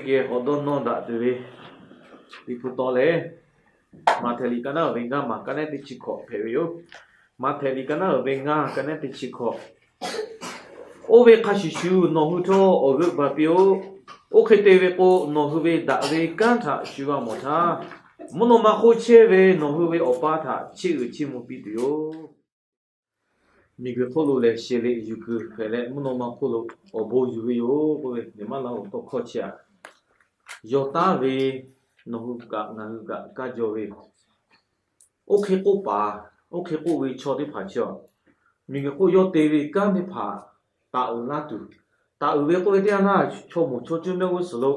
Geh k'awꞈ dawˇ nawˇ daꞈ tuˬ ve Liꞈ hpu taw lehˬ, Maꞈhtehˍ liꞈ ka naˉ uiˍ ve ngaˇ maˬ ka naˉ teˇ chi hkawꞈ hpehꞈ ve yoˬ. Maꞈhtehˍ liꞈ ka naˉ uiˍ ve ngaˇ ka naˉ teˇ chi hkawꞈ. Oˇ ve hk'a shuˍ shuˍ nawˬ hui htawˇ awˬ g'euˆ baˬ piˇ-oˆ. Oˇ hk'e te ve k'o, nawˬ hui ve daꞈ ve kanˉ htaꞈ shu g'a mawˬ htaˇ, mvuhˇ naw ma hk'oˆ chehˇ ve nawˬ hui ve Awˬ pa htaꞈ chiˇ uiˍ chiˇ mvuh piˇ tuˬ yoˬ. Miˬguiˬ hk'oˆ lo lehˬ, sheˍ leꞈ yuˬ kuiˬ hpehꞈ leh, mvuhˇ naw ma hk'oˆ lo awˬ bon yuˬ ve yoˬ k'oˆ ve, neˬ maˇ laˇ oˬ tawˇ hkawˇ chi aꞈ, yawˇ taˉ ve nawˬ hui kaꞈ ngaˬ hui kaꞈ kaˇ jaw ve, oˇ hk'e k'oˆ paˍ, oˇ hk'e k'oˆ ve chaw teˇ hpaˍ chi aꞈ, miˬguiˬ hk'oˆ yawˇ te ve kanˉ teˇ hpaˍ taˍ uiˍ laˇ tuˬ, taˍ uiˍ ve k'oˆ ve teˇ yanˇ htaˇ, chaw moˍ chaw cuˇ mehˆ g'uˇ suhˍ lo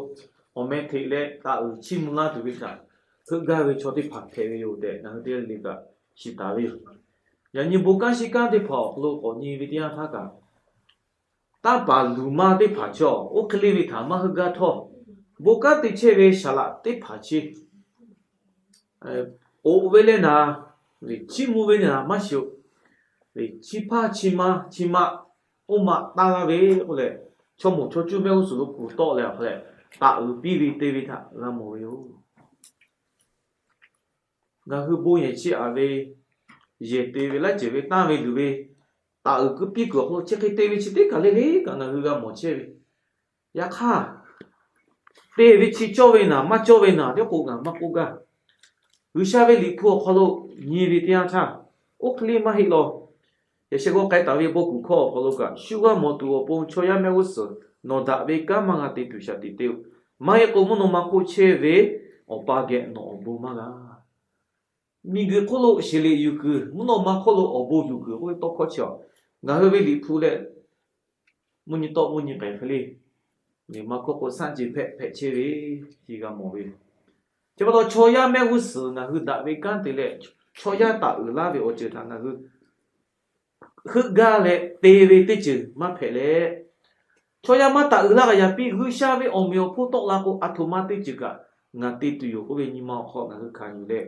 awˬ meh hteꞈ leh taˍ uiˍ chiˇ mvuh laˇ tuˬ ve htaꞈ heuˆ gaˇ ve chaw teˇ hpaˍ hpehꞈ ve yoˬ tehꞈ, ngaˬ hui teˇ g'aˇ le le kaꞈ shiˍ taˍ ve yoˬ. Yaꞈ nyi bon kanˉ shiˍ kanˉ teˇ hpaˍ awˬ hk'aw lo k'awꞈ nyi ve teˇ yanˇ htaˇ kaꞈ, taˇ paˍ luˬ ma teˇ hpaˍ chi aꞈ, oˇ hk'e le ve htaꞈ maˇ heuˆ gaˇ htawˇ, bon kanˉ te chehˇ ve saˍ laꞈ teˇ hpaˍ chi k'oꞈ ve leh naˍ, chiˇ mvuh ve naˍ maˇ shiˍ-oˬ. Chi hpaˇ chi ma chi ma oˇ ma taˇ laˇ ve k'oˆ leh, chaw moˍ chaw cuˇ mehˆ g'uˇ suhˍ lo kuˬ tawˆ leh awˬ hk'a leh, taˍ uiˍ piˇ ve te ve htaꞈ g'a mawˬ ve yoˬ. Ngaˬ hui bon yehˬ chi aꞈ ve, yehˬ te ve laiˉ ceuˬ ve tanˇ ve luˬ ve, taˍ uiˍ kuiˬ piˇ kuiˬ awˬ hk'aw lo chi hk'e te ve chi teˇ kaˬ le le kaꞈ ngaˬ hui g'a mawˬ chehˇ ve. Yaꞈ hk'aˇ, te ve chi cawˇ ve naˍ maˇ cawˇ ve naˍ teˇ k'o ngaˬ maˇ k'oˆ gaˇ. G'uiˬsha ve Liꞈ hpu awˬ hk'aw lo nyi ve teˇ yanˇ htaˇ, oˇ hk'e le maˇ heˆ law. Yaꞈ sheh g'aw k'ai taˍ ve bon kuˬ hkawˇ awˬ hk'aw lo kaꞈ, shu g'a mawˬ tuˬ awˬ pon chaw yaˇ mehˆ g'uˇ suhˍ nawˬ daꞈ ve kanˉ maˇ g'a te tuˬ shaˍ tiꞈ te-oˬ. Maˇ heˆ k'o, mvuhˇ naw ma hk'oˆ chehˇ ve Awˬ pa geh nawˬ awˬ bon maˇ g'a. Miˬguiˬ hk'oˆ lo sheˍ leꞈ yuˬ kuiˬ, mvuhˇ naw ma hk'oˆ lo awˬ bon yuˬ kuiˬ k'oˆ ve tawˇ hkawˇ chi aꞈ, ngaˬ hui ve Liꞈ hpu leh mvuhˇ nyi tawˆ mvuhˇ nyi k'ehˬ hk'e le, maˇ hkawˇ k'o saˉ ceˬ hpehꞈ hpehꞈ chehˇ ve, chi g'a mawˬ ve. Chi pa taw chaw yaˇ mehˆ g'uˇ suhˍ ngaˬ hui daꞈ ve kanˉ te leh, chaw yaˇ taˍ uiˍ laˇ ve awˬ ceuˬ htaꞈ ngaˬ hui heuˆ gaˇ leh te ve teˇ ceuˬ maˇ hpehꞈ leh, chaw yaˇ maˇ taˍ uiˍ laˇ kaꞈ yaꞈ piˇ G'uiˬsha ve awˬ meꞈ awˬ hponˇ tawˆ la k'o, aˬ htoꞈ ma teˇ ceuˬ kaꞈ ngaˬ te tuˬ yoˬ k'oˆ ve nyi ma awˬ hk'aw ngaˬ hui hkanˍ yuˬ leh,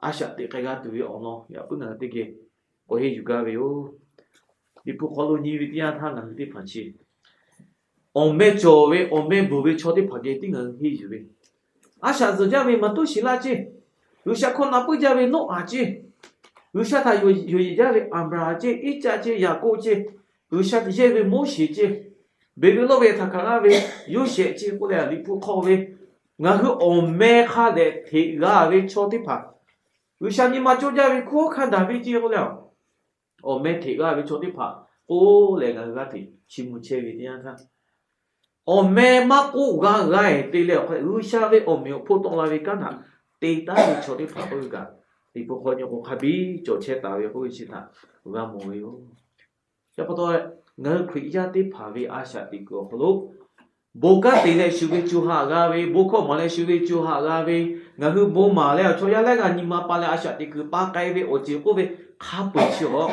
a shaꞈ teꞈ k'ai g'a tuˬ ve awˬ lawn yaꞈ puiˉ ngaˬ hui teˇ geh k'awꞈ henˇ yuˬ gaˇ ve yoˬ. Liꞈ hpu hk'aw lo nyi ve teˇ yanˇ htaˇ ngaˬ hui teˇ hpaˍ chi awˬ meh cawˬ ve awˬ meh bvuhˬ ve chaw teˇ hpaˍ geh tiˉ ngaˬ hui henˇ yuˬ ve, a shaꞈ zuhˬ jaˇ ve maˍ tuˉ shiˍ laˇ ceˇ, G'uiˬsha hkawˇ na puiˉ jaˇ ve Noˉaꞈ ceˇ, G'uiˬsha htaꞈ yonˍ yeˬ jaˇ ve Aˍbraˍhanˍ ceˇ, Iˉcaˆ ceˇ, Yaˍkoˆ ceˇ, G'uiˬsha yehˇ ve Moˉseˍ ceˇ, Beˍbeˍlawˇ ve htaꞈ hkanˍ g'aˇ ve Yoˇsehꞈ ceˇ k'oˆ leh, Liꞈ hpu hk'aw ve ngaˬ hui awˬ meh hk'a dehꞈ hteꞈ g'a ve chaw teˇ hpaˍ, G'uiˬsha nyi ma cawˇ jaˇ ve hkunˉ hawˉ hkanˇ Daˍviˆ ceˇ k'oˆ leh, awˬ meh hteꞈ g'a ve chaw teˇ hpaˍ k'oˆ leh ngaˬ hui g'aˇ hteꞈ chiˇ mvuh chehˇ ve teˇ yanˇ htaˇ, awˬ meh maˇ k'oˆ g'a g'a-e te leh awˬ hk'aw G'uiˬsha ve awˬ meꞈ awˬ hponˇ tawˆ la ve kanˉ htaꞈ te taˉ ve chaw teˇ hpaˍ k'oˆ ve kaꞈ, Liꞈ hpu hk'aw nyi k'o hk'a biˇ cawˬ chehˇ taˍ ve k'oˆ ve chi htaꞈ g'a mawˬ ve yoˬ. Chi pa taw, ngaˬ hui Hkriꞈ yaˇ teˇ hpaˍ ve a shaꞈ teꞈ kuiˬ awˬ hk'aw lo bon kanˉ te leh shu ve co ha g'a ve, bon hkawˇ maˍ leh shu ve co ha g'a ve, ngaˬ hui bon maˍ leh awˬ chaw yaˇ laiˉ g'aˇ nyi ma pa leh a shaꞈ teꞈ kuiˬ pa k'ai ve awˬ ceuˬ k'oˆ ve hk'a peu-eˬ chi awˬ,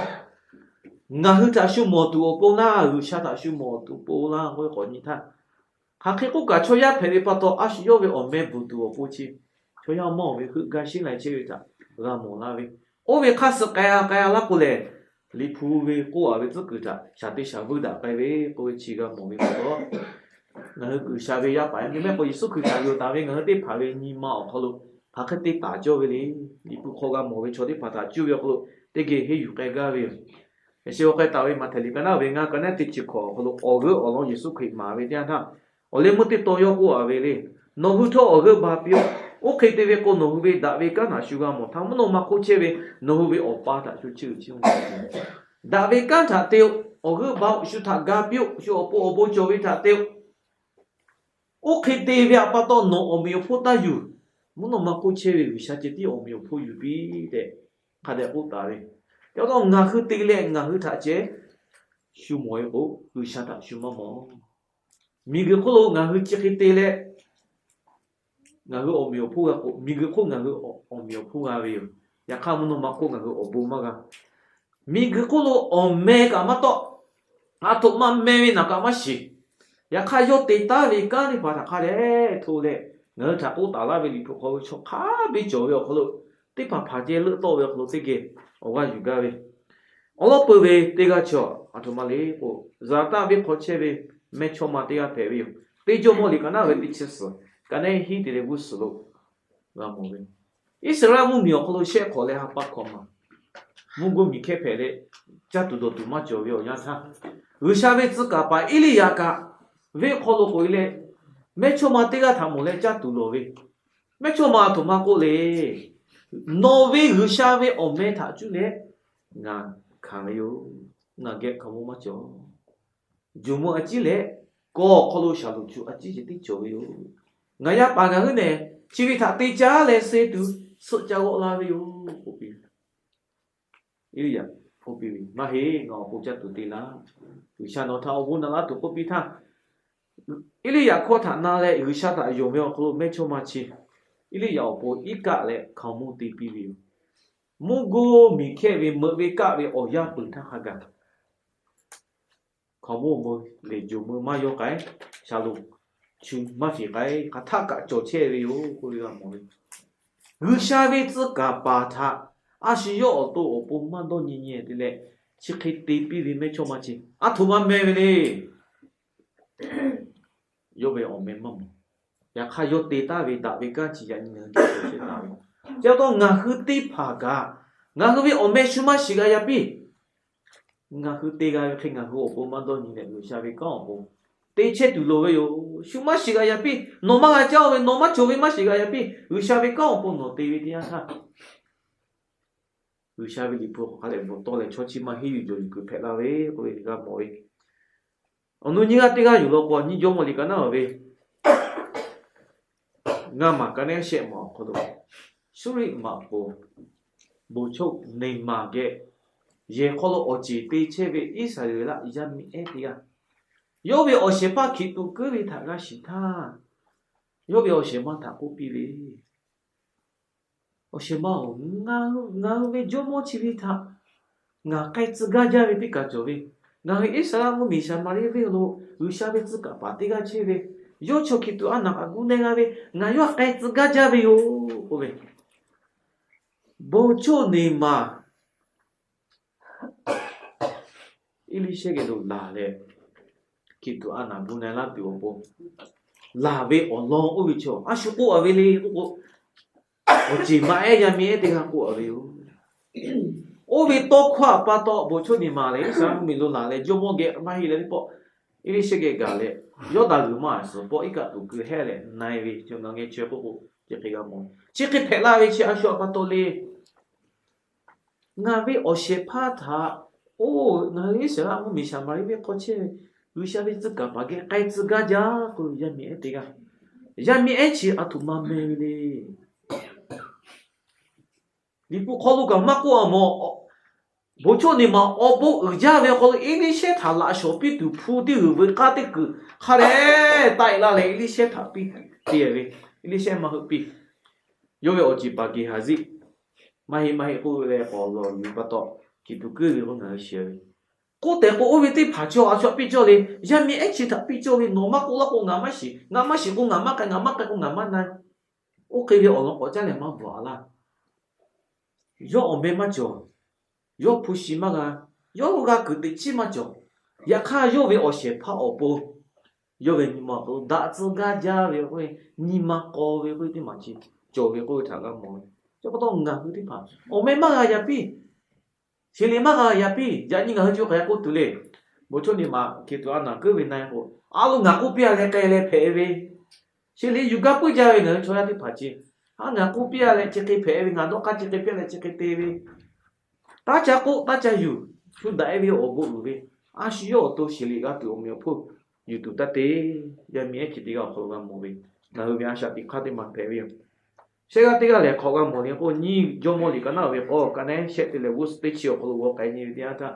ngaˬ hui htaꞈ shu mawˬ tuˬ awˬ pon laˇ, G'uiˬsha htaꞈ shu mawˬ tuˬ pon laˇ k'oˆ ve k'awꞈ nyi htaˇ, hk'aˬ hk'e k'oˆ kaꞈ chaw yaˇ hpehꞈ ve pa taw a shu yawˇ ve awˬ meh bvuhˬ tuˬ awˬ pon chi chaw yaˇ mawˇ ve heuˆ gaˇ sheˉ lai chehˇ ve htaꞈ g'a mawˬ laˇ ve, oˇ ve hk'aˇ suh k'ai-a k'ai-a laˇ k'o lehˬ, Liꞈ hpu ve k'oˆ-a ve tcuhˉ kuiˬ htaꞈ shaˍ te shaˍ vuiˇ daꞈ k'ai ve k'oˆ ve chi g'a mawˬ ve pa taw, ngaˬ hui G'uiˬsha ve yaˇ paˍ yaˇ miˇ mehˆ k'o Yeˍsuˆ Hkriꞈ htaꞈ yonˍ taˍ ve ngaˬ hui teˇ hpaˍ ve nyi ma awˬ hk'aw lo hk'aˬ hk'e te taˍ cawˇ ve le. Liꞈ hpu hk'aw g'a mawˬ ve chaw teˇ hpaˍ htaꞈ cuˇ ve awˬ hk'aw lo teˇ geh henˇ yuˬ k'ai gaˇ ve yoˬ. Yaꞈ sheh g'a k'ai taˍ ve Maꞈhtehˍ liꞈ ka naˉ ve ngaˇ ka naˉ teˇ chi hkawꞈ awˬ hk'aw lo awˬ g'euˆ awˬ lawn Yeˍsuˆ Hkriꞈ maˍ ve teˇ yanˇ htaˇ, awˬ leh meuˇ teˇ tawn yawˇ k'oˆ-a ve le, nawˬ hui htawˇ awˬ g'euˆ ba piˇ-oˆ. Oˇ hk'e te ve k'o, nawˬ hui ve daꞈ ve kanˉ htaꞈ shu g'a mawˬ htaˇ, mvuhˇ naw ma hk'oˆ chehˇ ve nawˬ hui ve Awˬ pa htaꞈ shu chiˇ uiˍ chiˇ mvuh. Daꞈ ve kanˉ htaꞈ te-o, awˬ g'euˆ ba-oˆ, shu htaꞈ ga piˇ-oˆ, shu awˬ pon awˬ bon cawˬ ve htaꞈ te-o. Oˇ hk'e te ve htaꞈ pa taw nawˬ awˬ meꞈ awˬ hponˇ taˇ yuˬ. Mvuhˇ naw ma hk'oˆ chehˇ ve G'uiˬsha ceh tiˉ awˬ meꞈ awˬ hponˇ yuˬ piˇ tehꞈ hk'a dehꞈ k'oˆ taˍ ve. Chi pa taw ngaˬ hui te leh ngaˬ hui htaꞈ ceh shu mawˬ ve k'o, G'uiˬsha htaꞈ shu maˇ mawˬ. Miˬguiˬ hk'oˆ lo ngaˬ hui chi hk'e te leh, ngaˬ hui awˬ meꞈ awˬ hponˇ g'a k'o, miˬguiˬ hk'oˆ ngaˬ hui awˬ meꞈ awˬ hponˇ g'a ve yoˬ. Yaꞈ hk'aˇ mvuhˇ naw ma hk'oˆ ngaˬ hui awˬ bon maˇ g'a. Miˬguiˬ hk'oˆ lo awˬ meh kaꞈ maˇ tawˆ, aˬ htoꞈ ma meh ve naˬ kaꞈ maˇ shiˍ. Yaꞈ hk'aˇ yawˇ te taˉ ve kanˉ teˇ hpaˍ htaꞈ hk'a dehꞈ hto leh, ngaˬ hui htaꞈ k'oˆ taˍ laˇ ve Liꞈ hpu hk'aw ve chaw hk'a biˇ cawˬ ve awˬ hk'aw lo teˇ hpaˍ hpaˍ ceh leuˆ tawˆ ve awˬ hk'aw lo teˇ geh awˬ g'aˇ yuˬ gaˇ ve, awˬ lawn peuˬ ve teˇ g'aˇ chaw aˬ htoꞈ ma le k'o, Zaˍtaˆ venˇ hk'aw chehˇ ve mehˇchawˇma teˇ g'aˇ hpehꞈ ve yoˬ. Teˇ Jawˇmawˇ liꞈ ka naˉ ve teˇ chi suhˍ, ka naˉ hiˉ te leh g'uˇ suhˍ lo g'a mawˬ ve, Iˉsaˍreˍlaˆ mvuhˇmiˬ awˬ hk'aw lo shehˆ hk'awꞈ leh ha pa hkawꞈ maˬ, mvuhˇ goˇ miˬ hkehˇ hpehꞈ leh caˇ tuˬ dawˬ tuˬ maˇ cawˬ ve awˬ yanˇ htaˇ, G'uiˬsha ve tcuh kaˍ paˍ Eˇliˇyaꞈ kaꞈ venˇ hk'aw lo k'oꞈ e leh, mehˇchawˇma teˇ g'aˇ htaꞈ mawˬ leh caˇ tuˬ lawˬ ve, mehˇchawˇma a htoꞈ ma k'oˆ le, Nawˬ ve G'uiˬsha ve awˬ meh htaꞈ cuˇ leh ngaˬ hkanˍ ve yoˬ. Ngaˬ geh hkaoˍmonˇ maˇ cawˬ. Jawˬ meuˇ a ciˉ leh kawˬ awˬ hk'aw lo shaˍlonˍ chu a ciˉ ceh tiˉ cawˬ ve yoˬ. Ngaˬ yaˇ paˍ ngaˬ hui nehˬ chi ve htaꞈ te caˇ leh suh tuˬ suhˆ ca g'awˆ la ve yoˬ k'oˆ piˇ. Eˇliˇyaꞈ k'oˆ piˇ ve, Maˇ heˆ, ngaˬ awˬ pon caˇ tuˬ te laˇ. G'uiˬsha nawˬ htaꞈ awˬ bon naꞈ laˇ tuˬ k'oˆ piˇ htaˇ, Eˇliˇyaꞈ hkawˇ htaꞈ na leh G'uiˬsha htaꞈ yonˍ ve awˬ hk'aw lo mehˇchawˇma chi Eˇliˇyaꞈ awˬ pon iˉ kaˆ leh hkaoˍmonˇ te piˇ ve yoˬ. Mvuhˇ goˇ miˬ hkehˇ ve meuꞈ ve kaˆ ve awˬ yanˇ peuˬ htaˇ hk'a gaˬ hkaoˍmonˇ meuˇ lehˬ jawˬ meuˇ maˇ yawˇ k'ai, shaˍlonˍ chu maˇ fiˍ k'ai, hk'aˬ htaˆ kaꞈ cawˬ chehˇ ve yoˬ k'oˆ ve g'a mawˬ ve. G'uiˬsha ve tcuh kaˍ paˍ htaꞈ a shu yawˇ awˬ to awˬ pon maˇ dawˇ nyi nyi te leh, chi hk'e te piˇ ve mehˇchawˇma chi a htoꞈ ma meh ve le. Yawˇ ve awˬ meh maˇ mawˬ. Yaꞈ hk'aˇ yawˇ te taˍ ve daꞈ ve kanˉ chi yaꞈ nyi ngaˬ hui geh cawˬ chehˇ taˍ ve. Chi pa taw ngaˬ hui teˇ hpaˍ kaꞈ ngaˬ hui ve awˬ meh shu maˇ shiˍ g'a yaꞈ piˇ. Ngaˬ hui te g'a ve hk'e ngaˬ hui awˬ pon maˇ dawˇ nyi leh G'uiˬsha ve kanˉ awˬ pon te chehˇ tuˬ loˍ ve yoˬ. Shu maˇ shiˍ g'a yaꞈ piˇ. Nawˬ maˇ g'a caˇ-o ve, nawˬ maˇ cawˬ ve maˇ shiˍ g'a yaꞈ piˇ. G'uiˬsha ve kanˉ awˬ pon nawˬ te ve teˇ yanˇ htaˇ, G'uiˬsha ve Liꞈ hpu hk'aˬ hk'e leh bvuhꞈ tawˆ leh chaw chi maˇ heˆ yuˬ jawˬ yuˬ kuiˬ hpehꞈ la ve k'oˆ ve g'a mawˬ ve. Awˬ nu nyiˇ g'aˇ teˇ g'aˇ yuˬ law k'o, nyiˇ Jawˇmawˇ liꞈ ka naˉ ve ngaˇ maˬ ka naˉ shehˆ maˬ awˬ hk'aw lo, Suˇriˆ maꞈ poˍ bon choˆ neˬ maˬ geh yehˬ hk'aw lo awˬ ceˬ te chehˇ ve Iˉsaˍreˍlaˆ yaˇ miˇ ehˉ teˇ g'aˇ, yawˇ ve awˬ shehˍ hpaˇ hkiˬ tuꞈ kuiˉ ve htaꞈ g'a shiˍ htaˇ, yawˇ ve awˬ shehˍ ma htaꞈ k'oˆ piˇ ve, Awˬ shehˍ ma-oˬ, ngaˬ hui ve jawˇmawˇ chi ve htaꞈ ngaˬ k'ai tcuh gaˇ jaˇ ve teˇ kaˬ cawˬ ve, ngaˬ hui Iˉsaˍreˍlaˆ mvuhˇmiˬ Saˍmaˍriˆ venˇ lo G'uiˬsha ve tcuh kaˍ paˍ teˇ g'aˇ chehˇ ve, yawˇ chaw hkiˬ tuꞈ a naˬ k'aꞈ gu na g'a ve, ngaˬ yawˇ htaꞈ k'ai tcuh gaˇ jaˇ ve yoˬ k'oˆ ve, bon choˆ neˬ maˬ Eˇliˇshehˇ geh lo laˬ leh, hkiˬ tuꞈ a naˬ gu na laˇ tuˬ awˬ pon laˬ ve awˬ lawn oˇ ve chaw a shu k'oˆ a ve le k'oˆ k'o, awˬ ceˬ maˇ ehˉ yaˇ miˇ ehˉ teˇ g'aˇ k'oˆ a ve yoˬ. Oˇ ve tawˇ hkawˇ pa taw bon choˆ neˬ maˬ lehˬ Iˉsaˍreˍlaˆ mvuhˇmiˬ lo laˬ leh jawˇmawˇ geh maˇ heˆ leh teˇ pawˆ, Eˇliˇshehˇ geh gaˬ leh, Yawˇdanˍ g'uiˬ ma a suhˍ pawˆ iˉ kaˆ tuˬ keu hehˉ leh na-e ve, chi ngaˬ ngeh chaweh k'oˆ k'o, chi hk'e hpehꞈ la ve chi a shu a pa taw le. Ngaˬ ve awˬ shehˍ hpaˇ htaꞈ, oˇ ngaˬ hui Iˉsaˍreˍlaˆ mvuhˇmiˬ Saˍmaˍriˆ venˇ hk'aw chehˇ ve G'uiˬsha ve tcuh kaˍ paˍ geh k'ai tcuh gaˇ jaˇ k'oˆ ve yaˇ miˇ ehˉ teˇ g'aˇ, yaˇ miˇ ehˉ chi a htoꞈ ma meh ve le. Liꞈ hpu hk'aw lo kaꞈ maˇ k'oˆ a mawˬ. Bon choˆ neˬ maˬ awˬ bon uiˍ jaˇ ve awˬ hk'aw lo Eˇliˇshehˇ htaꞈ laꞈ shawˍ piˇ tuˬ hpu teˇ g'uiˬ veuꞈ k'aˇ teˇ kuiˬ hk'a dehꞈ taˆ-e laˇ leh Eˇliˇshehˇ htaꞈ piˇ te ve, Eˇliˇshehˇ maˇ heuˆ piˇ. Yawˇ ve awˬ ceˬ paˍ Geˍhaˍziˆ maˇ heˆ maˇ heˆ k'oˆ ve leh k'awꞈ lawˬ yuˬ pa taw, hkiˬ tuꞈ kuiˉ ve k'o ngaˬ hui shiˍ ve. K'oˆ tehꞈ k'o oˇ ve teˇ hpaˍ chaw a shu htaꞈ piˇ cawˇ le, yaˇ miˇ ehˉ chi htaꞈ piˇ cawˇ ve, nawˬ maˇ k'oˆ laˇ k'o ngaˬ maˇ shiˍ, ngaˬ maˇ shiˍ k'o ngaˬ maˇ k'ai, ngaˬ maˇ k'ai k'o ngaˬ maˇ na. Oˇ hk'e ve awˬ lawn k'awꞈ caˉ leh maˇ bvuhꞈ a laˇ. Yawˇ awˬ meh maˇ cawˬ. Yawˇ hpu shi maˇ g'a. Yawˇ hui g'a kuiˬ teꞈ chiˉ maˇ cawˬ. Yaꞈ hk'aˇ yawˇ ve awˬ shehˍ hpaˇ awˬ pon yawˇ ve nyi ma awˬ hk'aw lo daꞈ tcuh gaˇ jaˇ ve k'oˆ ve, nyi ma k'aw ve k'oˆ ve teˇ maˬ chi cawˬ ve k'oˆ ve htaꞈ g'a mawˬ ve. Chi pa taw ngaˬ hui teˇ hpaˍ awˬ meh maˇ g'a yaꞈ piˇ. Sheˍ liꞈ maˇ g'a yaꞈ piˇ. Yaꞈ nyi ngaˬ hui co hk'aˬ hk'e k'oˆ tuˬ le. Bon choˆ neˬ maˬ hkiˬ tuꞈ a naˬ kuiˉ ve na-e k'o, a lo ngaˬ k'oˆ piˇ a leh k'ai leh hpehꞈ ve, sheˍ liꞈ yuˬ gaˇ puiˉ jaˇ ve ngaˬ hui chaw yaˇ teˇ hpaˍ chi, a ngaˬ k'oˆ piˇ a leh chi hk'e hpehꞈ ve, ngaˬ dawˇ hk'aˇ chi hk'e piˇ a leh chi hk'e te ve, taˇ ca k'oˆ taˇ ca yuˬ, shu daꞈ-e ve awˬ bon uiˍ ve, a shu yawˇ awˬ to sheˍ liꞈ g'a tuˬ awˬ meꞈ awˬ hponˇ yuˬ tuˬ taˇ te. Yaˇ miˇ ehˉ chi teˇ g'aˇ awˬ hk'aw lo g'a mawˬ ve, ngaˬ hui ve a shaꞈ teꞈ hk'aˇ teˇ maˬ hpehꞈ ve yoˬ. Shehˆ g'aˇ teˇ g'aˇ lehˬ hk'awꞈ g'a mawˬ le k'o, nyiˇ Jawˇmawˇ liꞈ ka naˉ ve k'o, ka naˉ shehˆ te leh g'uˇ suhˍ teˇ chi awˬ hk'aw lo g'aw k'ai nyi ve teˇ yanˇ htaˇ,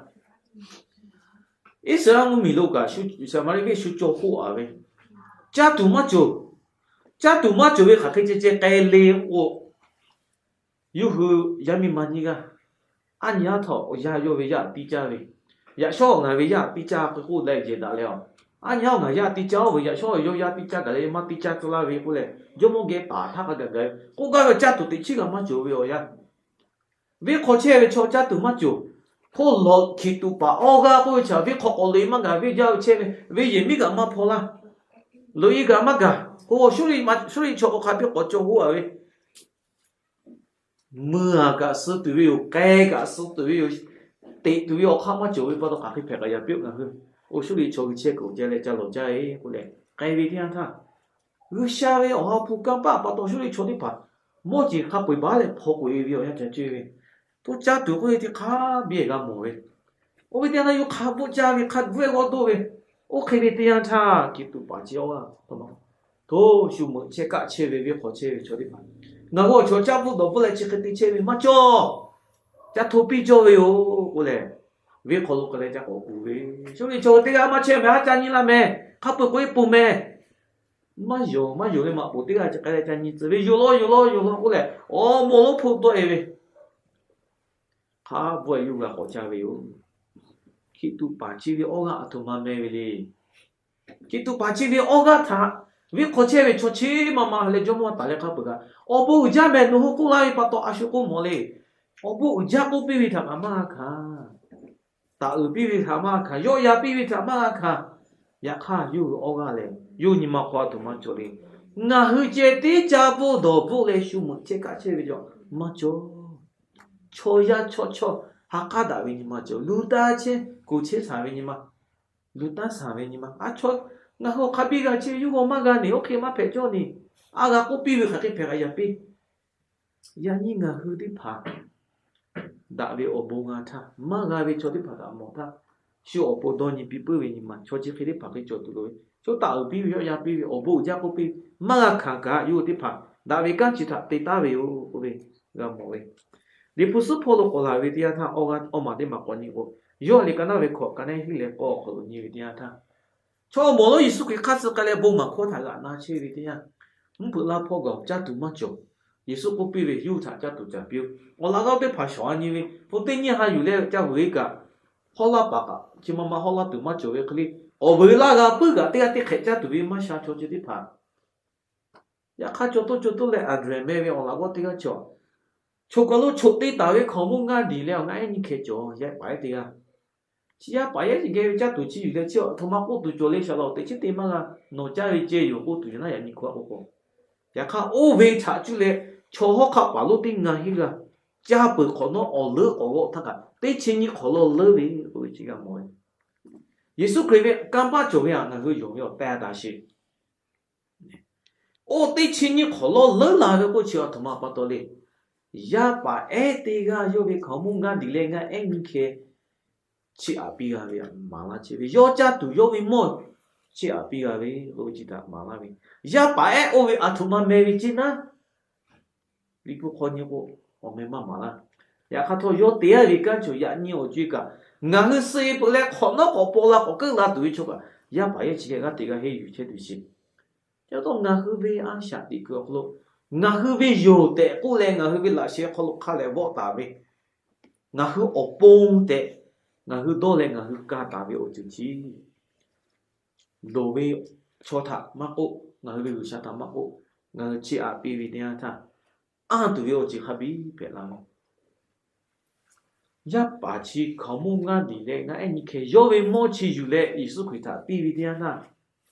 Iˉsaˍreˍlaˆ mvuhˇmiˬ lo kaꞈ Saˍmaˍriˆ venˇ shu cawˇ k'oˆ a ve, caˇ tuˬ maˇ cawˬ. Caˇ tuˬ maˇ cawˬ ve hk'aˬ hk'e ceh ceh k'ai le k'o, yawˇ hui yaˇ miˇ ma nyiˇ g'aˇ, aˉ nyi aˉ htaꞈ yaˇ yawˇ ve yaˇ tiˇ caˇ ve, yaꞈ shawˉ ngaˬ ve yaˇ tiˇ caˇ k'oˆ leh jehˬ daꞈ leh a, aˉ nyi aˉ ngaˬ yaˇ tiˇ caˇ-oˬ ve, yaꞈ shawˉ yawˇ yaˇ tiˇ caˇ gaˬ leh maˇ tiˇ caˇ tcuh laˇ ve k'oˆ leh, Jawˇmawˇ geh taˍ htaˇ hk'a gaˬ gaˬ ve k'oˆ gaˇ ve caˇ tuˬ teꞈ chiˉ g'a maˇ cawˬ ve awˬ yanˇ, venˇ hk'aw chehˇ ve chaw caˇ tuˬ maˇ cawˬ. Hk'oˆ lawˬ hkiˬ tuꞈ paˍ awˇ g'aˇ k'oˆ ve chi venˇ hk'aw k'awꞈ loꞈ-e maˇ gaˬ, venˇ jaˇ ve chehˇ ve, venˇ yehˬ miˉ kaꞈ maˇ hpaw laˇ. Loꞈ-e gaˬ maˇ gaˬ k'o, Suˇriˆ chaw k'o hk'a biˇ k'awꞈ cawˬ hoˆ-a ve, mui-a kaꞈ suh tuˬ ve yoˬ, k'ai kaꞈ suh tuˬ ve yoˬ, teꞈ tuˬ ve awˬ hk'aˇ maˇ cawˬ ve pa taw, hk'aˬ hk'e hpehꞈ kaꞈ yaꞈ piˇ-oˆ. Ngaˬ hui awˬ Suˇriˆ chaw g'uiˬ chehˇ kuiˬ jaˇ leh ca lawˬ jaˇ-e k'oˆ leh k'ai ve teˇ yanˇ htaˇ, G'uiˬsha ve awˬ ha hpu kanˇ paˆ pa taw Suˇriˆ chaw teˇ hpaˍ mawˇ jeˬ hk'a peu-eˬ baˬ leh hpaw k'oꞈ-e ve awˬ yanˇ ca ceh ve, to caˇ tuˬ k'oˆ ve teˇ hk'aˇ biˇ-e g'a mawˬ ve, oˇ ve teˇ yanˇ htaˇ yawˇ hk'a bvuhˆ caˇ ve, hk'a bvuhˆ-e g'awˇ doˆ ve, oˇ hk'e ve teˇ yanˇ htaˇ hkiˬ tuꞈ paˍ chi awˇ g'aˇ, to shu meuꞈ chehˇ kaˆ chehˇ ve, venˇ hk'aw chehˇ ve chaw teˇ hpaˍ, ngaˬ hui awˬ chawˬ caˇ bvuhˆ dawˬ bvuhˆ leh chi hk'e te chehˇ ve maˇ cawˬ, ca hto piˇ cawˇ ve yoˬ k'oˆ leh, venˇ hk'aw lo k'ai leh ca k'awꞈ kuˬ ve, Suˇriˆ chaw teˇ g'aˇ maˇ chehˇ mehˍ, a ca nyi la mehˍ, hk'a peu-eˬ k'oꞈ-e pon mehˍ, maˇ yonˍ maˇ yonˍ leh maꞈ poˍ teˇ g'aˇ chi k'ai leh ca nyi tcuh ve, yonˍ law yonˍ law yonˍ law k'oˆ leh, awˬ moˍ lonˉ hpoˆ dawˆ-e ve, hk'a bvuhˆ-e yawˇ g'a k'awꞈ caˇ ve yoˬ. Hkiˬ tuꞈ paˍ chi ve awˇ g'aˇ aˬ htoꞈ ma meh ve le. Hkiˬ tuꞈ paˍ chi ve awˇ g'aˇ htaꞈ venˇ hk'aw chehˇ ve chaw chi ma ma leh Jawˇmawˇ taˍ leh hk'a peu-eˬ kaꞈ, awˬ bon uiˍ jaˇ mehˍ nawˬ hui k'oˆ laˇ ve pa taw a shu k'oˆ mawˬ le. Awˬ bon uiˍ jaˇ k'oˆ piˇ ve htaꞈ kaꞈ maˇ g'a hkanˍ. Taˍ uiˍ piˇ ve htaꞈ maˇ g'a hkanˍ, yawˆ yan piˇ ve htaꞈ maˇ g'a hkanˍ. Yaꞈ hk'aˇ yawˇ hui awˇ g'aˇ lehˬ, yawˇ hui nyi ma hk'aw a htoꞈ ma cawˬ le. Ngaˬ hui ceh tiˉ caˇ bvuhˆ dawˬ bvuhˆ leh shu meuꞈ chehˇ kaˆ chehˇ ve cawˬ maˇ cawˬ. Chaw yaˇ chawˇ chawˇ ha k'aˉ daꞈ ve nyi ma cawˬ. Luˬ taˇ chehˇ, kuˬ chehˇ shaˍ ve nyi ma, luˬ taˇ shaˍ ve nyi ma, a chaw, ngaˬ hui awˬ hk'a biˇ g'a chehˇ ve yawˇ g'aw maˇ g'a ne, oˇ hk'e maˇ hpehꞈ cawˇ ne, a g'a k'oˆ piˇ ve hk'aˬ hk'e hpehꞈ kaꞈ yaꞈ piˇ. Yaꞈ nyi ngaˬ hui teˇ hpaˍ daꞈ ve awˬ bon g'a htaˇ, maˇ g'a ve chaw teˇ hpaˍ htaꞈ mawˬ htaˇ, shu awˬ pon dawˇ nyi piˇ puiˉ ve nyi ma, chaw chi hk'e teˇ hpaˍ hk'e cawˬ tuˬ loˍ ve, chaw taˍ uiˍ piˇ ve, yawˆ yan piˇ ve, awˬ bon uiˍ jaˇ k'oˆ piˇ, maˇ g'a hkanˍ kaꞈ yawˇ hui teˇ hpaˍ daꞈ ve kanˉ chi htaꞈ te taˍ ve yoˬ k'oˆ ve g'a mawˬ ve. Liꞈ hpu suhˉ hpawˇ lo k'awꞈ laˬ ve teˇ yanˇ htaˇ, awˇ g'aˇ awˇ maˬ teˇ maˬ k'awꞈ nyi k'o, Yoˇhanˬ liꞈ ka naˉ ve hkawꞈ ka naˉ hiˉ leh k'awˇ awˬ hk'aw lo nyi ve teˇ yanˇ htaˇ, chaw awˬ moˍ lonˉ Yeˍsuˆ Hkriꞈ hk'aˇ suh k'ai leh bon maˍ hkawˇ htaꞈ g'aꞈ na chehˇ ve teˇ yanˇ, mvuhˇ hpeuꞈ laˇ hpawˇ gaˬ-oˬ, caˇ tuˬ maˇ cawˬ. Yeˍsuˆ k'oˆ piˇ ve, Yawˇ hui htaꞈ caˇ tuˬ caˍ piˇ-oˆ. Awˬ laꞈ g'awˇ teˇ hpaˍ shawˍ-a nyi ve, hpu teˇ nyiˇ ha yuˬ leh ca vuiˬ-e kaꞈ, hawˉ laˇ paˍ kaꞈ chi ma ma hawˉ laˇ tuˬ maˇ cawˬ ve hk'e le, awˬ vuiˬ laˇ g'a puiˉ kaꞈ teˇ g'aˇ teˇ hk'ehꞈ caˇ tuˬ ve maˇ sha chaw chi teˇ hpaˍ. Yaꞈ hk'aˇ, caw toˇ caw toˇ leh Anˍdrehˍ meh ve awˬ laꞈ g'awˇ teˇ g'aˇ chi, choˬ kaˬ lo choˬ te taˍ ve hkaoˍmonˇ ngaˇ diˬ leh awˬ ngaˇ ehˉ nyiˇ hkeh cawˬ, yaˇ paˍ ehˉ teˇ g'aˇ. Chi yaˇ paˍ ehˉ g'a ve caˇ tuˬ chi yuˬ leh chi aˬ htoꞈ ma k'oˆ tuˬ cawˬ le, shaˍ laꞈ-oˬ, teꞈ chiˉ te maˇ g'a, nawˬ caˇ ve ceh yoˬ k'oˆ tuˬ yoˬ naˉ, yaꞈ nyi hkawˇ k'oˆ k'o. Yaꞈ hk'aˇ, oˇ ve htaꞈ cuˇ leh chaw hawˉ hk'aˆ paˍ lonˉ teˇ ngaˇ hinˉ g'aˇ caˇ peuˬ hk'awꞈ nawˉ, awˬ leuˉ k'awꞈ g'awˆ htaˇ kaꞈ teˇ chi nyiˇ hk'awꞈ lawˇ leuˉ ve k'oˆ ve chi g'a mawˬ ve. Yeˍsuˆ Hkriꞈ ve kanˇ paˆ cawˬ ve htaꞈ ngaˬ hui yonˍ ve awˬ tehˬ a taˍ sheˍ. Oˇ teˇ chi nyiˇ hk'awꞈ lawˇ leuˉ la ve k'oˆ chi aˬ htoꞈ ma pa taw le. Yaˇ paˍ ehˉ teˇ g'aˇ yawˇ ve hkaoˍmonˇ ngaˇ diˬ leh ngaˇ ehˉ nyiˇ hkeh chiˇ aꞈ piˇ g'a ve htaꞈ maˍ laˇ chehˇ ve, yawˇ caˇ tuˬ yawˇ ve mawˇ chiˇ aꞈ piˇ g'a ve k'oˆ ve chi htaꞈ maˍ laˇ ve. Yaˇ paˍ ehˉ oˇ ve aˬ htoꞈ ma meh ve ceˇ naˉ, Liꞈ hpu hk'aw nyi k'o, awˬ meh maˇ maˍ laˇ. Yaꞈ hk'aˇ htawˇ, yawˇ te-a ve kanˉ cawˬ yaꞈ nyi awˬ co-e kaꞈ, ngaˬ hui suh-e peuˬ leh hk'awꞈ nawˉ k'awꞈ paw la k'awꞈ keuˆ la tuˬ ve chaw kaꞈ, yaˇ paˍ yaˇ chi hk'e g'aˇ teꞈ g'aˇ henˇ yuˬ chehˇ tuˬ sheˍ. Chi pa taw ngaˬ hui ve a shaꞈ teꞈ kuiˬ awˬ hk'aw lo, ngaˬ hui ve yonˍ tehꞈ k'oˆ leh ngaˬ hui ve laꞈ sheh hk'aw lo hk'a lehˬ vawˆ taˍ ve, ngaˬ hui awˬ pon tehꞈ ngaˬ hui dawˇ leh ngaˬ hui ka taˍ ve awˬ ceuˬ chi, loˍ ve chaw htaꞈ maˇ k'oˆ, ngaˬ hui ve G'uiˬsha htaꞈ maˇ k'oˆ, ngaˬ hui chiˇ aꞈ piˇ ve teˇ yanˇ htaˇ, anˇ tuˬ ve awˬ ceuˬ hk'a biˇ hpehꞈ la ve. Yaˇ paˍ chi hkaoˍmonˇ ngaˇ diˬ leh ngaˇ ehˉ nyiˇ hkeh yawˇ ve mawˇ chi yuˬ leh Yeˍsuˆ Hkriꞈ htaꞈ piˇ ve teˇ yanˇ htaˇ,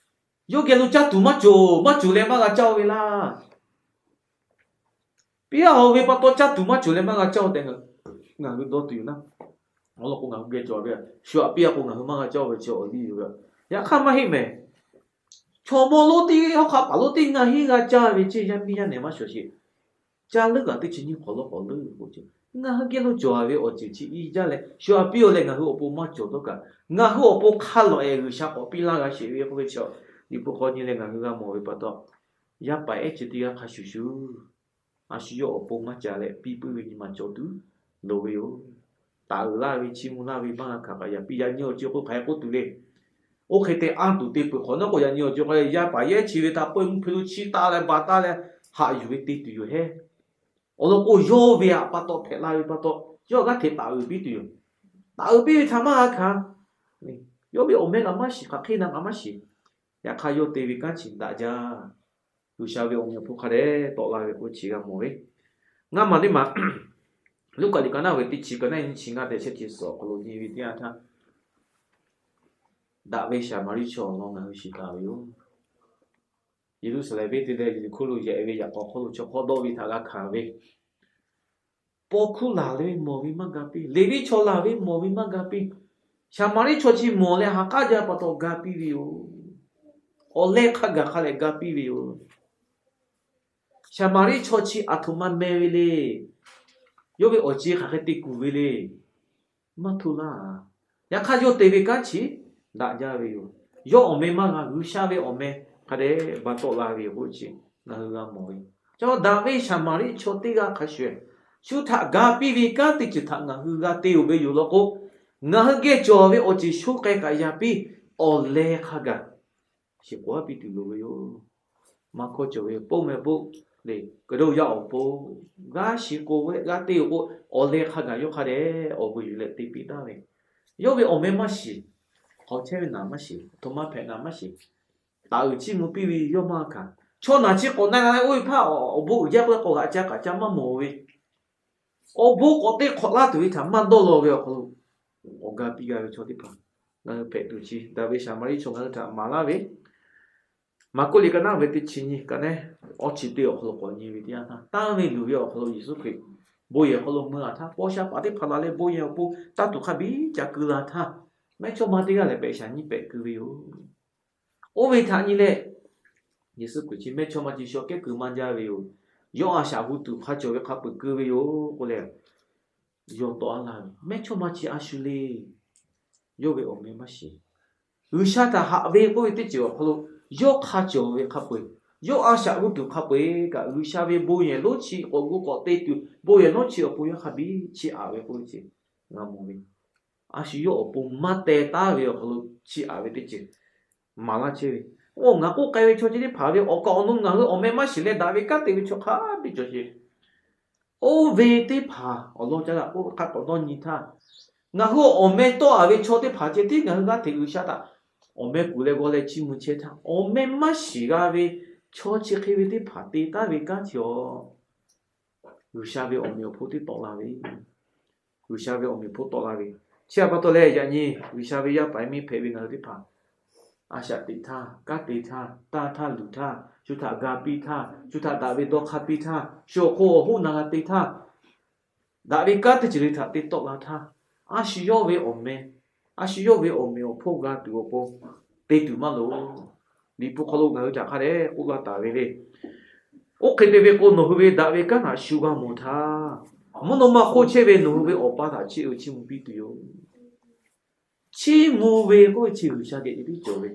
yawˇ geh lo caˇ tuˬ maˇ cawˬ, maˇ cawˬ leh maˇ g'a caˇ-o ve laˇ. Piˇ a-oˬ ve pa taw caˇ tuˬ maˇ cawˬ leh maˇ g'a caˇ-o tehꞈ ngaˬ hui dawˇ tuˬ yoˬ naˉ. Awˬ lawn k'o, ngaˬ hui geh cawˬ ve, shu aꞈ piˇ a k'o ngaˬ hui maˇ g'a caˇ-o ve chi awˬ liˇ yoˬ ve. Yaꞈ hk'aˇ maˇ heˆ mehˍ. Chaw mawˇ lonˉ teˇ hawˉ hk'aˆ paˍ lonˉ teˇ ngaˇ hinˉ g'a caˇ ve ceˇ, yaˇ miˇ yaˇ nehˬ maˇ shawˍ sheˍ. Caˇ leuˉ kaꞈ teˇ chi nyiˇ hk'awꞈ lawˇ k'awꞈ leuˉ ve k'o, ngaˬ hui geh lo cawˬ ve awˬ ceuˬ chi i jaˇ leh shu aꞈ piˇ-o leh ngaˬ hui awˬ pon maˇ cawˬ dawˇ kaꞈ, ngaˬ hui awˬ pon hk'a lawꞈ-e G'uiˬsha k'awꞈ piˇ laˇ g'a sheˍ ve k'oˆ ve chi, Liꞈ hpu hk'aw nyi leh ngaˬ hui g'a mawˬ ve pa taw, yaˇ paˍ ehˉ chi teˇ g'aˇ hk'a shuˍ shuˍ, a shu yawˇ awˬ pon maˇ ca leh piˇ puiˉ ve nyi ma cawˬ tuˬ loˍ ve yoˬ. Taˍ uiˍ laˇ ve, chiˇ mvuh laˇ ve maˇ g'a hkanˍ kaꞈ yaꞈ piˇ, yaꞈ nyi awˬ ceuˬ k'o hk'aˬ hk'e k'oˆ tuˬ le. Oˇ hk'e te anˇ tuˬ te peuˬ hk'awꞈ nawˉ k'o, yaꞈ nyi awˬ ceuˬ k'o yaˇ paˍ yaˇ ehˉ chi ve htaꞈ peuˇ mvuhˇ hpe lo chiˇ taˆ leh ba taˆ leh haꞈ yuˬ ve te tuˬ yoˬ hehˉ. Awˬ lawn k'o, yawˇ ve htaꞈ pa taw hpehꞈ la ve pa taw, yawˇ g'aˇ hteꞈ taˍ uiˍ piˇ tuˬ yoˬ. Taˍ uiˍ piˇ ve htaꞈ maˇ g'a hkanˍ. Yawˇ ve awˬ meh kaꞈ maˇ shiˍ, hk'aˬ hk'e na kaꞈ maˇ shiˍ. Yaꞈ hk'aˇ, yawˇ te ve kanˉ chi daꞈ jaˇ. G'uiˬsha ve awˬ meꞈ awˬ hponˇ hk'a dehꞈ tawˆ la ve k'o chi g'a mawˬ ve. Ngaˇ maˬ teˇ maˬ, Luˉkaꞈ liꞈ ka naˉ ve teˇ chi ka naˉ nyiˇ chi ngaˇ tehꞈ shehˆ chi suhˍ awˬ hk'aw lo nyi ve teˇ yanˇ htaˇ, daꞈ ve Saˍmaˍriˆ chaw awˬ lawn ngaˬ hui shiˍ taˍ ve yoˬ. Yeˍruˆsaˍlehnˍ venˇ te leh Yeˍriˆhkoˇ lo yehꞈ ve yaꞈ k'aw hk'oˆ lo chaw hk'awˇ dawˆ ve htaꞈ g'a hkanˍ ve, paw hkuˇ laˬ ve mawˬ ve maˇ ga piˇ, Leˍviˆ chaw laˬ ve mawˬ ve maˇ ga piˇ, Saˍmaˍriˆ chaw chi mawˬ leh ha k'aˉ jaˇ pa taw ga piˇ ve yoˬ. Awˬ leh hk'a gaˬ hk'a leh ga piˇ ve yoˬ. Saˍmaˍriˆ chaw chi aˬ htoꞈ ma meh ve le. Yawˇ ve awˬ ceˬ hk'aˬ hk'e te kuˬ ve le. Maˇ htoˇ laˇ. Yaꞈ hk'aˇ, yawˇ te ve kanˉ chi daꞈ jaˇ ve yoˬ. Yawˇ awˬ meh maˇ g'a, G'uiˬsha ve awˬ meh hk'a dehꞈ ba tawˆ la ve yoˬ k'oˆ ve chi ngaˬ hui g'a mawˬ ve. Chaw daꞈ ve Saˍmaˍriˆ chaw teˇ g'aˇ hk'a shuˍ, shu htaꞈ ga piˇ ve kanˉ teˇ ceuˬ htaꞈ ngaˬ hui g'a te-oˬ ve yoˬ law k'o, ngaˬ hui geh cawˬ ve awˬ ceuˬ sho k'ai kaꞈ yaꞈ piˇ, awˬ leh hk'a gaˬ shiˍ k'oˍ aˉ piˇ tuˬ loˍ ve yoˬ. Maˇ hkawˇ cawˬ ve pon meh bon le, Kaˍ dawˇ yaˇ awˬ pon g'a shiˍ k'oˍ ve g'a te-oˬ k'o, awˬ leh hk'a gaˬ yawˇ hk'a dehꞈ awˬ vuiˬ yuˬ leh te piˇ taˍ ve. Yawˇ ve awˬ meh maˇ shiˍ, hk'aw chehˇ ve naˍ maˇ shiˍ, htoꞈ ma hpehꞈ naˍ maˇ shiˍ, taˍ uiˍ chiˇ mvuh piˇ ve yawˇ maˇ hkanˍ. Chaw naˬ chi k'awꞈ na g'a leh oˇ ve hpaˇ awˬ bon uiˍ jaˇ k'oˆ leh k'awꞈ g'aꞈ ca kaꞈ ca maˇ mawˬ ve, awˬ bon k'awꞈ te hk'awꞈ laˇ tuˬ ve htaꞈ maˇ dawˇ law ve awˬ hk'aw lo, awˬ ga piˇ g'a ve chaw teˇ hpaˍ ngaˬ hui hpehꞈ tuˬ chi daꞈ ve Saˍmaˍriˆ chaw ngaˬ hui htaꞈ maˍ laˇ ve, Maˍkuˆ liꞈ ka naˉ ve teˇ chi nyiˇ ka neˉ awˇ chi teˇ awˬ hk'aw lo k'awꞈ nyi ve teˇ yanˇ htaˇ, tanˇ ve luˬ ve awˬ hk'aw lo Yeˍsuˆ Hkriꞈ bon yehˬ hk'aw lo mui a htaˇ, paw sha paˍ teˇ hpaˍ la leh bon yehˬ awˬ pon tanˇ tuˬ hk'a biˇ ca keu la htaˇ, mehˇchawˇma teˇ g'aˇ lehˬ pehꞈ shaˍ nyiˇ pehꞈ keu ve yoˬ. Oˇ ve htaꞈ nyi leh, Yeˍsuˆ Hkriꞈ chi mehˇchawˇma chi shaw kehˉ keu maˇ jaˇ ve yoˬ. Yawˇ a shaꞈ hu tuˬ hk'a cawˬ ve hk'a peu-eˬ keu ve yoˬ k'oˆ leh, yawˇ tawˆ a laˇ ve, mehˇchawˇma chi a shu le. Yawˇ ve awˬ meh maˇ shiˍ. G'uiˬsha htaꞈ haꞈ ve k'oˆ ve teˇ ceuˬ awˬ hk'aw lo, yawˇ hk'a cawˬ ve hk'a peu-eˬ, yawˇ a shaꞈ hu tuˬ hk'a peu-eˬ kaꞈ, G'uiˬsha ve bon yehˬ lonˉ chi k'awꞈ gu k'awꞈ te tuˬ, bon yehˬ lonˉ chi awˬ pon yawˇ hk'a biˇ chiˇ aꞈ ve k'oˆ ve chi g'a mawˬ ve. A shu yawˇ awˬ pon maˇ teh taˉ ve awˬ hk'aw lo chiˇ aꞈ ve teˇ ceuˬ maˍ laˇ chehˇ ve. Oˇ, ngaˬ k'oˆ k'ai ve chaw chi teˇ hpaˍ ve awˬ kaˍ awˬ nu ngaˬ hui awˬ meh maˇ shiˍ leh daꞈ ve kanˉ te ve chaw hk'a biˇ cawˬ sheˍ. Oˇ ve teˇ hpaˍ awˬ lawn caˇ la k'oˆ hk'a k'awꞈ dawˇ nyi htaˇ, ngaˬ hui awˬ meh tawˆ a ve chaw teˇ hpaˍ ceh tiˉ ngaˬ hui g'aˇ hteꞈ G'uiˬsha htaꞈ awˬ meh kuˬ leh g'aw leh chiˇ mvuh chehˇ htaˇ, awˬ meh maˇ shiˍ g'a ve chaw chi hk'e ve teˇ hpaˍ te taˉ ve kanˉ chi awˬ G'uiˬsha ve awˬ meꞈ awˬ hponˇ teˇ tawˆ la ve, G'uiˬsha ve awˬ meꞈ awˬ hponˇ tawˆ la ve. Chi htaꞈ pa taw leh, yaꞈ nyi G'uiˬsha ve yaˇ paˍ miˇ hpehꞈ ve ngaˬ hui teˇ hpaˍ, a shaꞈ teꞈ htaˇ, kanˉ te htaˇ, tanˇ htaˇ, luˬ htaˇ, shu htaꞈ ga piˇ htaˇ, shu htaꞈ daꞈ ve dawˇ hk'a piˇ htaˇ, shu awˬ hk'oˆ awˬ hoˆ na g'a te htaˇ, daꞈ ve kanˉ teˇ ceuˬ le htaꞈ te tawˆ la htaˇ, a shu yawˇ ve awˬ meh, a shu yawˇ ve awˬ meꞈ awˬ hponˇ g'a tuˬ awˬ pon te tuˬ maˇ loˍ. Liꞈ hpu hk'aw lo ngaˬ hui htaꞈ hk'a dehꞈ k'oˆ laˇ taˍ ve le. Oˇ hk'e te ve k'o, nawˬ hui ve daꞈ ve kanˉ htaꞈ shu g'a mawˬ htaˇ, mvuhˇ naw ma hk'oˆ chehˇ ve nawˬ hui ve Awˬ pa htaꞈ chiˇ uiˍ chiˇ mvuh piˇ tuˬ yoˬ. Chiˇ mvuh ve k'oˆ ve chi G'uiˬsha geh ceh tiˉ cawˬ ve.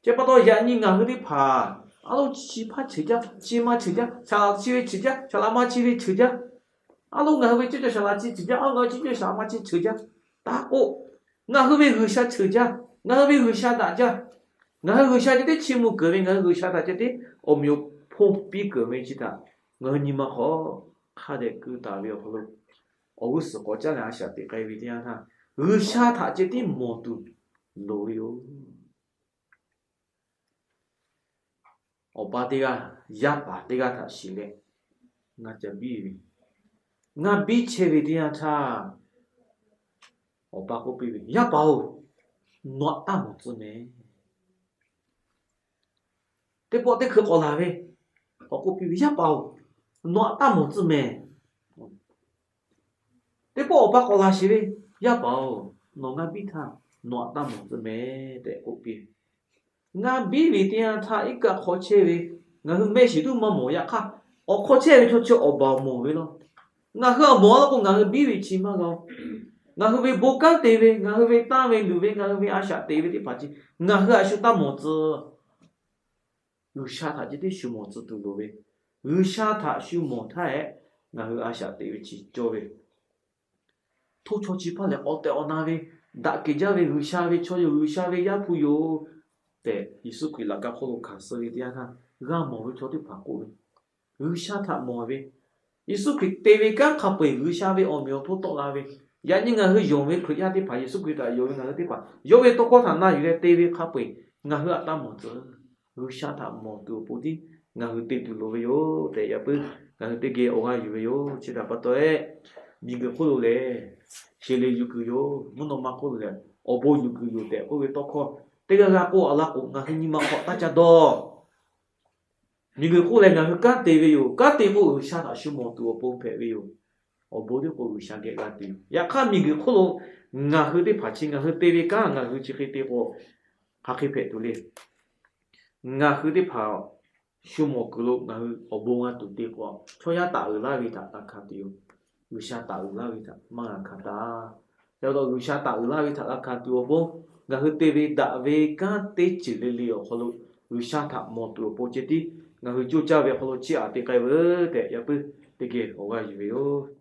Chi pa taw yaꞈ nyi ngaˬ hui teˇ hpaˍ a lo chi hpaˇ ceuˬ jaˇ, chi ma ceuˬ jaˇ, saˍ laꞈ chi ve ceuˬ jaˇ, saˍ laꞈ ma chi ve ceuˬ jaˇ, a lo ngaˬ hui ve ceuˬ jaˇ, saˍ laꞈ chi ceuˬ jaˇ, a lo ngaˬ hui ceuˬ jaˇ, saˍ laꞈ ma chi ceuˬ jaˇ, taˇ k'oˆ, ngaˬ hui ve G'uiˬsha ceuˬ jaˇ, ngaˬ hui ve G'uiˬsha daꞈ jaˇ, ngaˬ hui G'uiˬsha ceh tiˉ chiˇ mvuh keunˍ ve, ngaˬ hui G'uiˬsha htaꞈ ceh tiˉ awˬ meꞈ awˬ hponˇ piˇ keunˍ ve chi htaꞈ ngaˬ hui nyi ma hk'aw hk'a dehꞈ keu taˍ ve awˬ hk'aw lo, awˬ g'uˇ suhˍ k'awꞈ caˉ leh a shaꞈ teꞈ k'ai ve teˇ yanˇ htaˇ, G'uiˬsha htaꞈ ceh tiˉ mawˬ tuˬ loˍ ve yoˬ. Awˬ pa teˇ g'aˇ yaˇ paˍ teˇ g'aˇ htaꞈ shiˍ leh, ngaˬ ca biˇ ve, ngaˬ biˇ chehˇ ve teˇ yanˇ htaˇ, awˬ pa k'oˆ piˇ ve, Yaˇ paˍ-oˬ, nawˬ htaꞈ taˇ mawˬ tcuh mehˍ. Teˇ pawˆ teˇ hkui k'awꞈ laˬ ve, k'awꞈ k'oˆ piˇ ve, Yaˇ paˍ-oˬ, nawˬ htaꞈ taˇ mawˬ tcuh mehˍ. Teˇ pawˆ awˬ pa k'awꞈ laˬ sheˍ ve, Yaˇ paˍ-oˬ, nawˬ ngaˇ biˇ htaˇ nawˬ htaꞈ taˇ mawˬ tcuh mehˍ tehꞈ k'oˆ piˇ. Ngaˇ biˇ ve teˇ yanˇ htaˇ iˉ kaˆ hk'aw chehˇ ve, ngaˬ hui mehˆ shiˍ tuˬ maˇ mawˬ. Yaꞈ hk'aˇ, awˬ hk'aw chehˇ ve chaw chi awˬ baˬ awˬ mawˬ ve law. Ngaˬ hui awˬ mawˬ a law k'o, ngaˬ hui biˇ ve chi maˇ g'a-oˬ. Ngaˬ hui ve bon kanˉ te ve, ngaˬ hui ve tanˇ ve luˬ ve, ngaˬ hui ve a shaꞈ teꞈ ve teˇ hpaˍ chi ngaˬ hui a shu taˇ mawˬ tcuh. G'uiˬsha htaꞈ ceh tiˉ shu mawˬ tcuh tuˬ loˍ ve, G'uiˬsha htaꞈ shu mawˬ htaˇ hehꞈ, ngaˬ hui a shaꞈ teꞈ ve chi cawˇ ve, hto chaw chi hpaˇ lehˬ k'awꞈ tehꞈ awˬ na ve, daꞈ kehˬ jaˇ ve G'uiˬsha ve chaw yoˬ, G'uiˬsha ve Yaˇ hpu yoˬ tehꞈ, Yeˍsuˆ Hkriꞈ laꞈ ka hk'oˆ lo hkanˍ suh ve teˇ yanˇ htaˇ, g'a mawˬ ve chaw teˇ hpaˍ k'oˆ ve, G'uiˬsha htaꞈ mawˬ ve, Yeˍsuˆ Hkriꞈ te ve kanˉ hk'a peu-eˬ G'uiˬsha ve awˬ meꞈ awˬ hponˇ tawˆ la ve, yaꞈ nyi ngaˬ hui yonˍ ve Hkriꞈ yaˇ teˇ hpaˍ, Yeˍsuˆ Hkriꞈ htaꞈ yonˍ ve ngaˬ hui teˇ hpaˍ yawˇ ve tawˇ hkawˇ htaꞈ na yuˬ leh te ve hk'a peu-eˬ ngaˬ hui htaꞈ taˇ mawˬ tcuh. G'uiˬsha htaꞈ mawˬ tuˬ awˬ pon tiˉ ngaˬ hui te tuˬ loˍ ve yoˬ tehꞈ, yaꞈ puiˉ ngaˬ hui teˇ geh awˬ g'aˇ yuˬ ve yoˬ. Chi htaꞈ pa taw-e, miˬguiˬ hk'oˆ lo lehˬ, sheˍ le yuˬ kuiˬ yoˬ, mvuhˇ naw ma hk'oˆ lo lehˬ awˬ bon yuˬ kuiˬ yoˬ tehꞈ k'oˆ ve tawˇ hkawˇ teˇ g'aˇ g'a k'oˆ a laˇ k'o, ngaˬ hui nyi ma hk'aw taˇ ca dawˇ. Miˬguiˬ hk'oˆ lehˬ ngaˬ hui kanˉ te ve yoˬ. Kanˉ te k'o G'uiˬsha htaꞈ shu mawˬ tuˬ awˬ pon hpehꞈ ve yoˬ. Awˬ bon tiˉ k'o G'uiˬsha geh g'a te yoˬ. Yaꞈ hk'aˇ miˬguiˬ hk'oˆ lo ngaˬ hui teˇ hpaˍ chi ngaˬ hui te ve kanˉ ngaˬ hui chi hk'e te k'o, hk'aˬ hk'e hpehꞈ tuˬ le. Ngaˬ hui teˇ hpaˍ shu mawˬ kuiˬ lo ngaˬ hui awˬ bon g'a tuˬ te k'o, chaw yaˇ taˍ uiˍ laˇ ve htaꞈ g'a hkanˍ tuˬ yoˬ. G'uiˬsha taˍ uiˍ laˇ ve htaꞈ maˇ g'a hkanˍ taˍ. Yaꞈ taw G'uiˬsha taˍ uiˍ laˇ ve htaꞈ g'a hkanˍ tuˬ awˬ pon, ngaˬ hui te ve daꞈ ve kanˉ teˇ ceuˬ le le awˬ hk'aw lo G'uiˬsha htaꞈ mawˬ tuˬ awˬ pon ceh tiˉ ngaˬ hui coˇ caˇ ve awˬ hk'aw lo chiˇ aꞈ te k'ai veuˬ tehꞈ yaꞈ puiˉ teˇ geh awˬ g'aˇ yuˬ ve yoˬ.